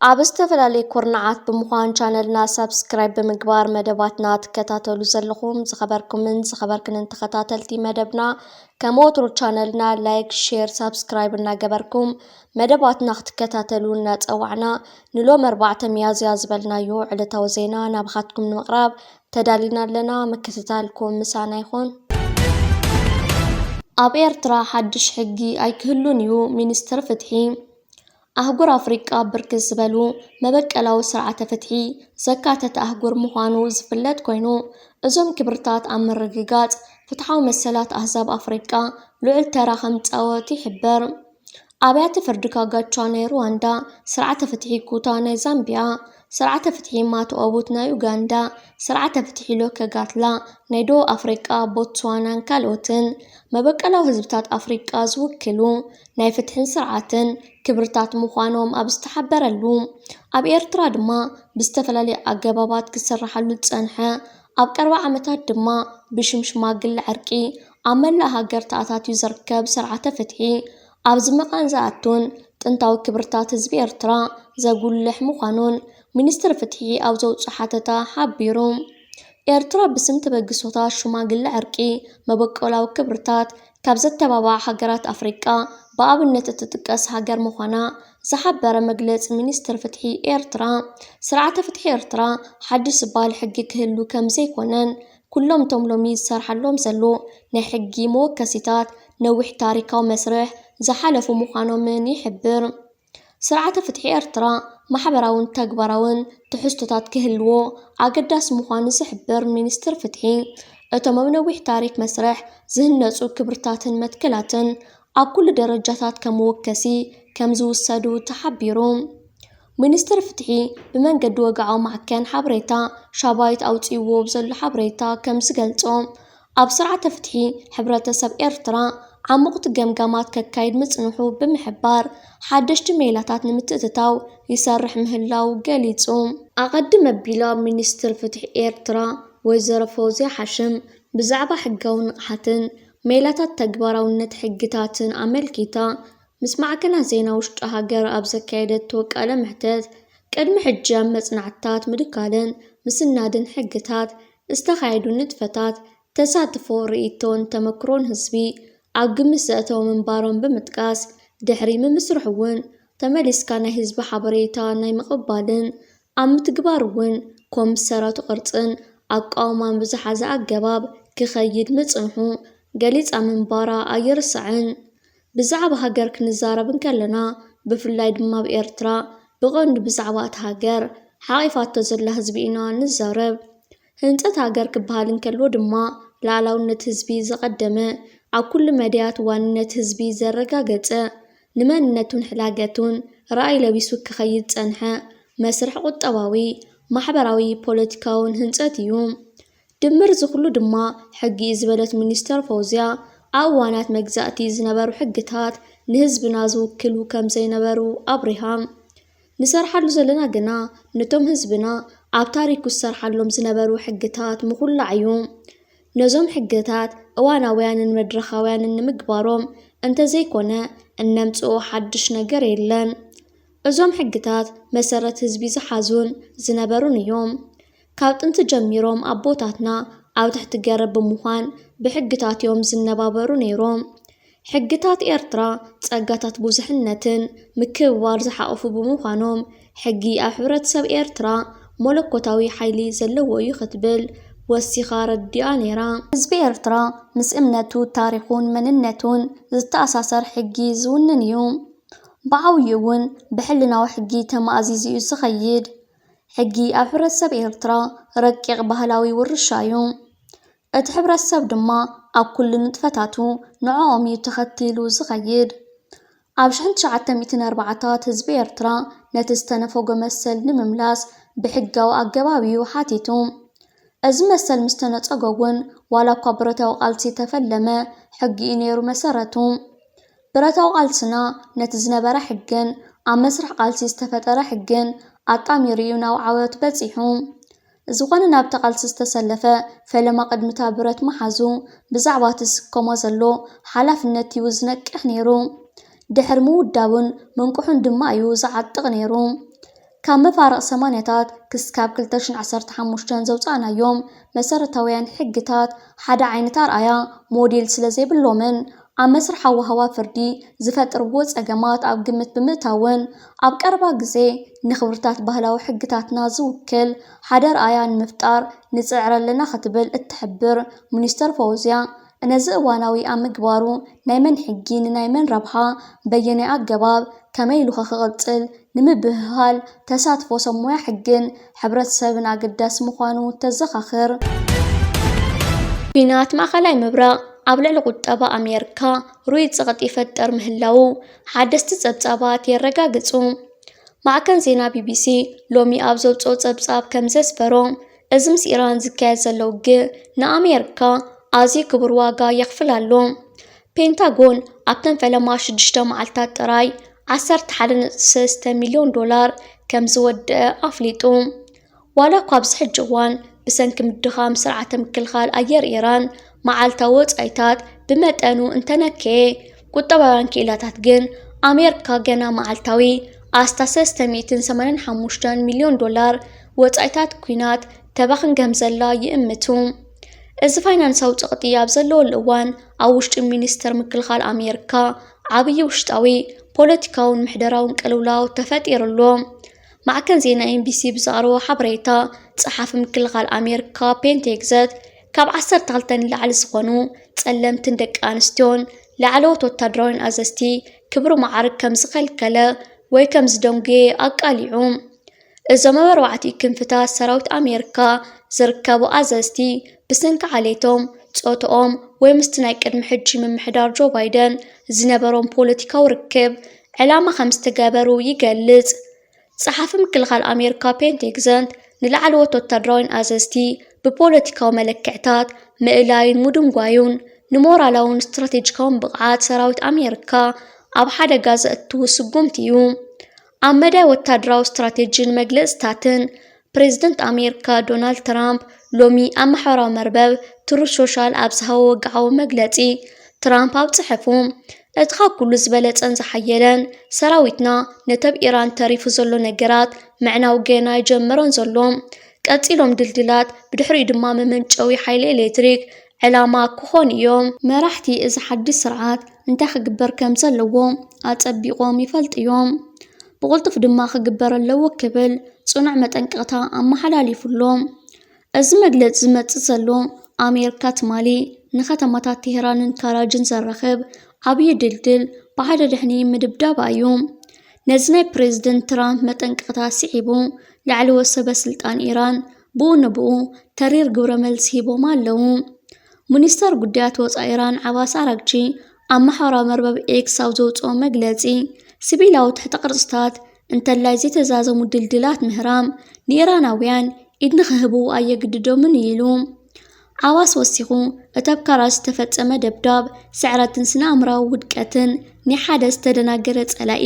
ኣብ ዝተፈላለየ ኩርናዓት ብምዃን ቻነልና ሳብስክራይብ ብምግባር መደባትና ትከታተሉ ዘለኹም ዝኸበርኩምን ዝኸበርክንን ተኸታተልቲ መደብና፣ ከም ወትሩ ቻነልና ላይክ፣ ሼር፣ ሳብስክራይብ እናገበርኩም መደባትና ክትከታተሉ እናጸዋዕና፣ ንሎም ኣርባዕተ ሚያዝያ ዝበልናዮ ዕለታዊ ዜና ናባኻትኩም ንምቕራብ ተዳሊና ኣለና። ምክትታልኩም ምሳና ይኹን። ኣብ ኤርትራ ሓድሽ ሕጊ ኣይክህሉን እዩ፣ ሚኒስትር ፍትሒ። ኣህጉር ኣፍሪቃ ብርክት ዝበሉ መበቀላዊ ስርዓተ ፍትሒ ዘካተተ ኣህጉር ምዃኑ ዝፍለጥ ኮይኑ፣ እዞም ክብርታት ኣብ ምርግጋጽ ፍትሓዊ መሰላት ኣህዛብ ኣፍሪቃ ልዑል ተራ ከም ዝጻወት ይሕበር። ኣብያተ ፍርዲ ካጋቻ ናይ ሩዋንዳ፣ ስርዓተ ፍትሒ ኩታ ናይ ዛምቢያ፣ ስርዓተ ፍትሒ ማትኦቡት ናይ ኡጋንዳ፣ ስርዓተ ፍትሒ ሎከጋትላ ናይ ደቡብ ኣፍሪቃ፣ ቦትስዋናን ካልኦትን መበቀላዊ ህዝብታት ኣፍሪቃ ዝውክሉ ናይ ፍትሕን ስርዓትን ክብርታት ምዃኖም ኣብ ዝተሓበረሉ፣ ኣብ ኤርትራ ድማ ብዝተፈላለየ ኣገባባት ክስርሓሉ ዝጸንሐ፣ ኣብ ቀረባ ዓመታት ድማ ብሽም ሽማግለ ዕርቂ ኣብ መላእ ሃገር ተኣታትዩ ዝርከብ ስርዓተ ፍትሒ፣ ኣብዚ መቓን ዝኣቱን ጥንታዊ ክብርታት ህዝቢ ኤርትራ ዘጉልሕ ምዃኑን ሚኒስትሪ ፍትሒ ኣብ ዘውጽኦ ሓተታ ሓቢሩ። ኤርትራ ብስም ተበግሶታት ሽማግለ ዕርቂ መበቆላዊ ክብርታት ካብ ዘተባብዓ ሃገራት ኣፍሪቃ ብኣብነት እትጥቀስ ሃገር ምዃና ዝሓበረ መግለጺ ሚኒስትሪ ፍትሒ ኤርትራ፣ ስርዓተ ፍትሒ ኤርትራ ሓድሽ ዝበሃል ሕጊ ክህሉ ከም ዘይኮነን ኩሎም እቶም ሎሚ ዝሰርሓሎም ዘሎ ናይ ሕጊ መወከሲታት ነዊሕ ታሪካዊ መስርሕ ዝሓለፉ ምዃኖምን ይሕብር። ስርዓተ ፍትሒ ኤርትራ ማሕበራውን ተግባራውን ትሕዝቶታት ክህልዎ ኣገዳሲ ምዃኑ ዝሕብር ሚኒስትር ፍትሒ፣ እቶም ኣብ ነዊሕ ታሪክ መስርሕ ዝህነጹ ክብርታትን መትከላትን ኣብ ኩሉ ደረጃታት ከም መወከሲ ከም ዝውሰዱ ተሓቢሩ። ሚኒስትር ፍትሒ ብመንገዲ ወግዓዊ ማዕከን ሓበሬታ ሻባይት ኣውጺእዎ ብዘሎ ሓበሬታ ከም ዝገልጾ፣ ኣብ ስርዓተ ፍትሒ ሕብረተሰብ ኤርትራ ዓሙቕቲ ገምጋማት ከካይድ ምጽንሑ ብምሕባር፣ ሓደሽቲ ሜላታት ንምትእትታው ይሰርሕ ምህላው ገሊጹ። ኣቐድም ኣቢላ ሚኒስትር ፍትሒ ኤርትራ ወይዘሮ ፎዝያ ሓሽም ብዛዕባ ሕጋዊ ንቕሓትን ሜላታት ተግባራውነት ሕግታትን ኣመልኪታ፣ ምስ ማዕከናት ዜና ውሽጢ ሃገር ኣብ ዘካየደቶ ቃለ መሕተት፣ ቅድሚ ሕጂ ኣብ መጽናዕትታት ምድካልን ምስናድን ሕግታት ዝተኻየዱ ንጥፈታት፣ ተሳትፎ፣ ርእይቶን ተመክሮን ህዝቢ ኣብ ግምት ዘእተወ ምንባሮም ብምጥቃስ፣ ድሕሪ ምምስርሑ እውን ተመሊስካ ናይ ህዝቢ ሓበሬታ ናይ ምቕባልን ኣብ ምትግባር እውን ኮምሰራቱ ቅርጽን ኣቃውማን ብዝሓዘ ኣገባብ ክኸይድ ምጽንሑ ገሊጻ ምንባራ ኣይርሳዕን። ብዛዕባ ሃገር ክንዛረብ እንከለና፣ ብፍላይ ድማ ኣብ ኤርትራ፣ ብቐንዱ ብዛዕባ እታ ሃገር ሓቒፋቶ ዘላ ህዝቢ ኢና ንዛረብ። ህንጸት ሃገር ክበሃል እንከሎ ድማ፣ ልኣላውነት ህዝቢ ዘቐደመ፣ ኣብ ኩሉ መዳያት ዋንነት ህዝቢ ዘረጋገጸ፣ ንመንነቱን ሕላገቱን ራእይ ለቢሱ ክኸይድ ዝጸንሐ መስርሕ ቁጠባዊ፣ ማሕበራዊ፣ ፖለቲካውን ህንጸት እዩ። ድምር እዚ ኩሉ ድማ ሕጊ እዩ ዝበለት ሚኒስተር ፈውዝያ፣ ኣብ እዋናት መግዛእቲ ዝነበሩ ሕግታት ንህዝብና ዝውክሉ ከም ዘይነበሩ ኣብሪሃ። ንሰርሓሉ ዘለና ግና ነቶም ህዝብና ኣብ ታሪኩ ዝሰርሓሎም ዝነበሩ ሕግታት ምኹላዕ እዩ። ነዞም ሕግታት እዋናውያንን መድረኻውያንን ንምግባሮም እንተዘይኮነ እነምጽኦ ሓድሽ ነገር የለን። እዞም ሕግታት መሰረት ህዝቢ ዝሓዙን ዝነበሩን እዮም። ካብ ጥንቲ ጀሚሮም ኣቦታትና ኣብ ትሕቲ ገረብ ብምዃን ብሕግታት እዮም ዝነባበሩ ነይሮም። ሕግታት ኤርትራ ጸጋታት ብዙሕነትን ምክብባር ዝሓቑፉ ብምዃኖም፣ ሕጊ ኣብ ሕብረተሰብ ኤርትራ መለኮታዊ ሓይሊ ዘለዎ እዩ ክትብል ወሲኻ ኣረዲኣ ነይራ። ህዝቢ ኤርትራ ምስ እምነቱ፣ ታሪኹን መንነቱን ዝተኣሳሰር ሕጊ ዝውንን እዩ። ብዓብዩ እውን ብሕልናዊ ሕጊ ተማእዚዙ እዩ ዝኸይድ። ሕጊ ኣብ ሕብረተሰብ ኤርትራ ረቂቕ ባህላዊ ውርሻ እዩ። እቲ ሕብረተሰብ ድማ ኣብ ኩሉ ንጥፈታቱ ንዕኦም እዩ ተኸቲሉ ዝኸይድ። ኣብ ሽሕን ትሽዓተ ሚእትን ኣርባዓታት ህዝቢ ኤርትራ ነቲ ዝተነፈጎ መሰል ንምምላስ ብሕጋዊ ኣገባብ እዩ ሓቲቱ። እዚ መሰል ምስ ተነጸጎ እውን ዋላ እኳ ብረታዊ ቃልሲ ተፈለመ፣ ሕጊ እዩ ነይሩ መሰረቱ። ብረታዊ ቃልስና ነቲ ዝነበረ ሕግን ኣብ መስርሕ ቃልሲ ዝተፈጠረ ሕግን ኣጣሚሩ እዩ ናብ ዓወት በጺሑ። ዝኾነ ናብቲ ቃልሲ ዝተሰለፈ ፈለማ ቅድሚታ ብረት ምሓዙ ብዛዕባ እቲ ዝስከሞ ዘሎ ሓላፍነት እዩ ዝነቅሕ ነይሩ። ድሕሪ ምውዳቡን ምንቅሑን ድማ እዩ ዝዓጥቕ ነይሩ። ካብ መፋርቕ ሰማንያታት ክስካብ ክልተ ሽሕን ዓሰርተ ሓሙሽተን ዘውጻእናዮም መሰረታውያን ሕግታት ሓደ ዓይነት ኣርኣያ ሞዴል ስለ ዘይብሎምን ኣብ መስርሕ ሃዋህዋ ፍርዲ ዝፈጥርዎ ጸገማት ኣብ ግምት ብምእታውን ኣብ ቀረባ ግዜ ንኽብርታት ባህላዊ ሕግታትና ዝውክል ሓደ ኣርኣያ ንምፍጣር ንጽዕር ኣለና ክትብል እትሕብር ሚኒስተር ፈውዝያ፣ ነዚ እዋናዊ ኣብ ምግባሩ ናይ መን ሕጊ ንናይ መን ረብሓ በየናይ ኣገባብ ከመይ ኢሉኸ ክቕጽል ንምብህሃል ተሳትፎ ሰብ ሞያ ሕግን ሕብረተሰብን ኣገዳሲ ምዃኑ ተዘኻኽር። ኲናት ማእኸላይ ምብራቕ ኣብ ልዕሊ ቁጠባ ኣሜሪካ ርኡይ ጸቕጢ ይፈጥር ምህላዉ ሓደስቲ ጸብጻባት የረጋግጹ። ማዕከን ዜና ቢቢሲ ሎሚ ኣብ ዘውጽኦ ጸብጻብ ከም ዘስፈሮ፣ እዚ ምስ ኢራን ዝካየድ ዘሎ ውግእ ንኣሜሪካ ኣዝዩ ክቡር ዋጋ የኽፍል ኣሎ። ፔንታጎን ኣብተን ፈለማ ሽዱሽተ መዓልታት ጥራይ ዓሰርተ ሓደ ነጥቢ ሰለስተ ሚልዮን ዶላር ከም ዝወደአ ኣፍሊጡ። ዋላ እኳ ኣብዚ ሕጂ እዋን ብሰንኪ ምድኻም ስርዓተ ምክልኻል ኣየር ኢራን መዓልታዊ ወጻኢታት ብመጠኑ እንተነከየ፣ ቁጠባውያን ክኢላታት ግን ኣሜሪካ ገና መዓልታዊ ኣስታት ሰለስተ ሚእትን ሰማንያን ሓሙሽተን ሚልዮን ዶላር ወጻኢታት ኲናት ተባኽን ከም ዘላ ይእምቱ። እዚ ፋይናንሳዊ ጸቕጢ ኣብ ዘለወሉ እዋን፣ ኣብ ውሽጢ ሚኒስቴር ምክልኻል ኣሜሪካ ዓብዪ ውሽጣዊ ፖለቲካውን ምሕደራውን ቅልውላው ተፈጢሩ ኣሎ። ማዕከን ዜና ኤንቢሲ ብዘቕረቦ ሓበሬታ፣ ጸሓፊ ምክልኻል ኣሜሪካ ፔት ሄግሰት፣ ካብ ዓሰርተ ክልተ ንላዕሊ ዝኾኑ ጸለምትን ደቂ ኣንስትዮን ላዕለዎት ወታደራውያን ኣዘዝቲ ክብሪ መዓርግ ከም ዝኸልከለ ወይ ከም ዝደንጎየ ኣቃሊዑ። እዞም ኣብ ኣርባዕቲኡ ክንፍታት ሰራዊት ኣሜሪካ ዝርከቡ ኣዘዝቲ ብሰንኪ ዓሌቶም፣ ጾትኦም ወይ ምስቲ ናይ ቅድሚ ሕጂ ምምሕዳር ጆ ባይደን ዝነበሮም ፖለቲካዊ ርክብ ዕላማ ከም ዝተገበሩ ይገልጽ። ጸሓፊ ምክልኻል ኣሜሪካ ፔት ሄግሰት ንላዕለዎት ወታደራውያን ኣዘዝቲ ብፖለቲካዊ መለክዕታት ምእላይን ምድንጓዩን ንሞራላውን ስትራቴጂካውን ብቕዓት ሰራዊት ኣሜሪካ ኣብ ሓደጋ ዘእትዉ ስጉምቲ እዩ። ኣብ መዳይ ወታደራዊ ስትራቴጂን መግለጽታትን፣ ፕሬዝደንት ኣሜሪካ ዶናልድ ትራምፕ ሎሚ ኣብ ማሕበራዊ መርበብ ትሩዝ ሶሻል ኣብ ዝሃቦ ወግዓዊ መግለጺ፣ ትራምፕ ኣብ ጽሑፉ፣ እቲ ካብ ኩሉ ዝበለጸን ዝሓየለን ሰራዊትና ነቲ ኣብ ኢራን ተሪፉ ዘሎ ነገራት ምዕናው ገና ኣይጀመረን ዘሎ። ቀጺሎም ድልድላት፣ ብድሕሪኡ ድማ መመንጨዊ ሓይሊ ኤሌክትሪክ ዕላማ ክኾኑ እዮም። መራሕቲ እዚ ሓድሽ ስርዓት እንታይ ክግበር ከም ዘለዎ ኣጸቢቖም ይፈልጡ እዮም። ብቕልጡፍ ድማ ክግበር ኣለዎ ክብል ጽኑዕ መጠንቀቕታ ኣመሓላሊፉ ኣሎ። እዚ መግለጺ ዝመጽእ ዘሎ፣ ኣሜሪካ ትማሊ ንከተማታት ቴህራንን ካራጅን ዘራኽብ ዓብዪ ድልድል ብሓደ ድሕኒ ምድብዳባ እዩ። ነዚ ናይ ፕሬዝደንት ትራምፕ መጠንቀቕታ ስዒቡ፣ ላዕለዎት ሰበ ስልጣን ኢራን ብኡ ንብኡ ተሪር ግብረ መልሲ ሂቦም ኣለዉ። ሚኒስተር ጉዳያት ወጻኢ ኢራን ዓባስ ኣራግቺ ኣብ ማሕበራዊ መርበብ ኤክስ ኣብ ዘውጽኦ መግለጺ፣ ሲቪላዊ ትሕተ ቅርጽታት እንተላይ ዘይተዛዘሙ ድልድላት ምህራም ንኢራናውያን ኢድ ንኽህቡ ኣየግድዶምን እዩ ኢሉ። ዓባስ ወሲኹ፣ እቲ ኣብ ካራጅ ዝተፈጸመ ደብዳብ ስዕረትን ስነ ኣእምራዊ ውድቀትን ናይ ሓደ ዝተደናገረ ጸላኢ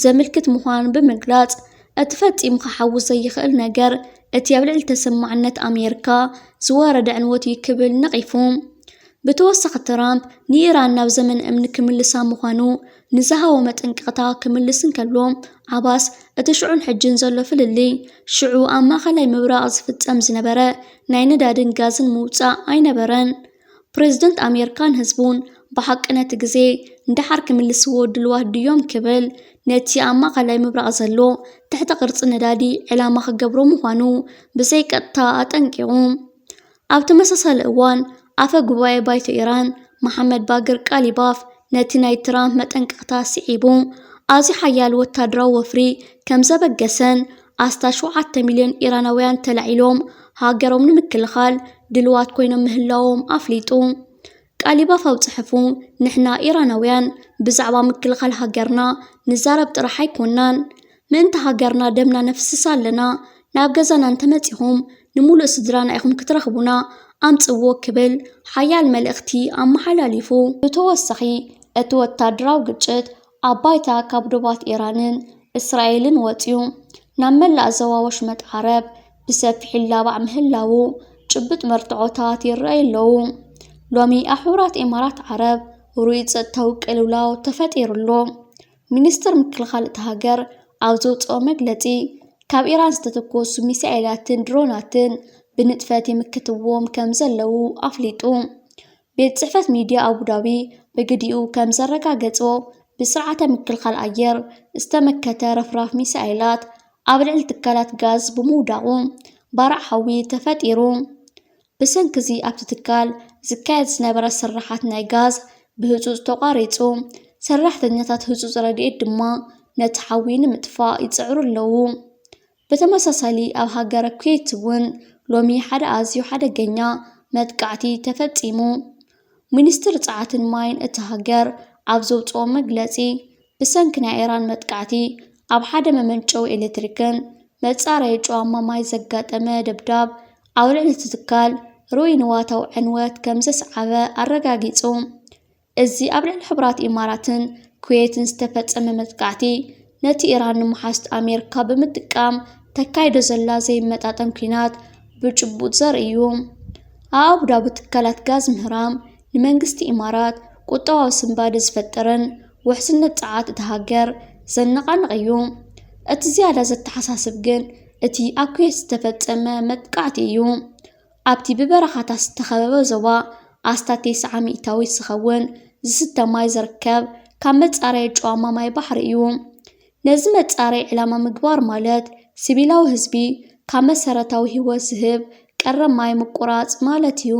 ዘምልክት ምዃኑ ብምግላጽ፣ እቲ ፈጺሙ ክሓውስ ዘይኽእል ነገር እቲ ኣብ ልዕሊ ተሰማዕነት ኣሜሪካ ዝወረደ ዕንወት እዩ ክብል ነቒፉ። ብተወሳኺ ትራምፕ ንኢራን ናብ ዘመን እምኒ ክምልሳ ምዃኑ ንዝሃቦ መጠንቀቕታ ክምልስ እንከሎ፣ ዓባስ እቲ ሽዑን ሕጅን ዘሎ ፍልልይ ሽዑ ኣብ ማእኸላይ ምብራቕ ዝፍጸም ዝነበረ ናይ ነዳድን ጋዝን ምውጻእ ኣይነበረን። ፕሬዝደንት ኣሜሪካን ህዝቡን ብሓቂ ነቲ ግዜ ንደሓር ክምልስዎ ድልዋት ድዮም ክብል ነቲ ኣብ ማእኸላይ ምብራቕ ዘሎ ትሕተ ቅርጺ ነዳዲ ዕላማ ክገብሮ ምዃኑ ብዘይቀጥታ ኣጠንቂቑ። ኣብ ተመሳሳሊ እዋን፣ ኣፈ ጉባኤ ባይቶ ኢራን መሓመድ ባግር ቃሊባፍ ነቲ ናይ ትራምፕ መጠንቀቕታ ስዒቡ፣ ኣዝዩ ሓያል ወታደራዊ ወፍሪ ከም ዘበገሰን ኣስታት ሸውዓተ ሚልዮን ኢራናውያን ተላዒሎም ሃገሮም ንምክልኻል ድልዋት ኮይኖም ምህላዎም ኣፍሊጡ። ቃሊባፍ ኣብ ጽሑፉ፣ ንሕና ኢራናውያን ብዛዕባ ምክልኻል ሃገርና ንዛረብ ጥራሕ ኣይኮናን፣ ምእንቲ ሃገርና ደምና ነፍስስ ኣለና፣ ናብ ገዛና እንተመጺኹም ንምሉእ ስድራና ኢኹም ክትረኽቡና፣ ኣምጽዎ ክብል ሓያል መልእኽቲ ኣመሓላሊፉ። ብተወሳኺ፣ እቲ ወታደራዊ ግጭት ኣብ ባይታ ካብ ዶባት ኢራንን እስራኤልን ወጺኡ ናብ መላእ ዞባ ወሽመጥ ዓረብ ብሰፊሕ ይላባዕ ምህላዉ ጭቡጥ መርትዖታት ይረኣዩ ኣለዉ። ሎሚ ኣብ ሕቡራት ኢማራት ዓረብ ርኡይ ጸጥታዊ ቅልውላው ተፈጢሩ ኣሎ። ሚኒስትር ምክልኻል እታ ሃገር ኣብ ዘውጽኦ መግለጺ፣ ካብ ኢራን ዝተተኮሱ ሚሳኤላትን ድሮናትን ብንጥፈት ይምክትዎም ከም ዘለዉ ኣፍሊጡ። ቤት ጽሕፈት ሚድያ ኣቡዳቢ ብግዲኡ ከም ዘረጋገጾ፣ ብስርዓተ ምክልኻል ኣየር ዝተመከተ ረፍራፍ ሚሳኤላት ኣብ ልዕሊ ትካላት ጋዝ ብምውዳቑ ባርዕ ሓዊ ተፈጢሩ። ብሰንኪ እዚ ኣብቲ ትካል ዝካየድ ዝነበረ ስርሓት ናይ ጋዝ ብህጹጽ ተቋሪጹ፣ ሰራሕተኛታት ህጹጽ ረድኤት ድማ ነቲ ሓዊ ንምጥፋእ ይጽዕሩ ኣለዉ። ብተመሳሳሊ ኣብ ሃገረ ኩዌት እውን ሎሚ ሓደ ኣዝዩ ሓደገኛ መጥቃዕቲ ተፈጺሙ። ሚኒስትር ጸዓትን ማይን እታ ሃገር ኣብ ዘውጽኦ መግለጺ፣ ብሰንኪ ናይ ኢራን መጥቃዕቲ ኣብ ሓደ መመንጨዊ ኤሌክትሪክን መጻረዪ ጨዋማ ማይ ዘጋጠመ ደብዳብ ኣብ ልዕሊ እቲ ትካል ርኡይ ንዋታዊ ዕንወት ከም ዘስዓበ ኣረጋጊጹ። እዚ ኣብ ልዕሊ ሕቡራት ኢማራትን ኩዌትን ዝተፈጸመ መጥቃዕቲ፣ ነቲ ኢራን ንምሓዝት ኣሜሪካ ብምጥቃም ተካይዶ ዘላ ዘይመጣጠን ኲናት ብጭቡጥ ዘርኢ እዩ። ኣብ ኣቡዳቢ ትካላት ጋዝ ምህራም ንመንግስቲ ኢማራት ቁጠባዊ ስንባደ ዝፈጥርን ውሕስነት ጸዓት እታ ሃገር ዘነቓንቕ እዩ። እቲ ዝያዳ ዘተሓሳስብ ግን እቲ ኣብ ኩዌት ዝተፈጸመ መጥቃዕቲ እዩ። ኣብቲ ብበረኻታት ዝተኸበበ ዞባ፣ ኣስታት ተስዓ ሚእታዊት ዝኸውን ዝስተ ማይ ዝርከብ ካብ መጻረዪ ጨዋማ ማይ ባሕሪ እዩ። ነዚ መጻረዪ ዕላማ ምግባር ማለት፣ ሲቪላዊ ህዝቢ ካብ መሰረታዊ ህይወት ዝህብ ቀረብ ማይ ምቁራጽ ማለት እዩ።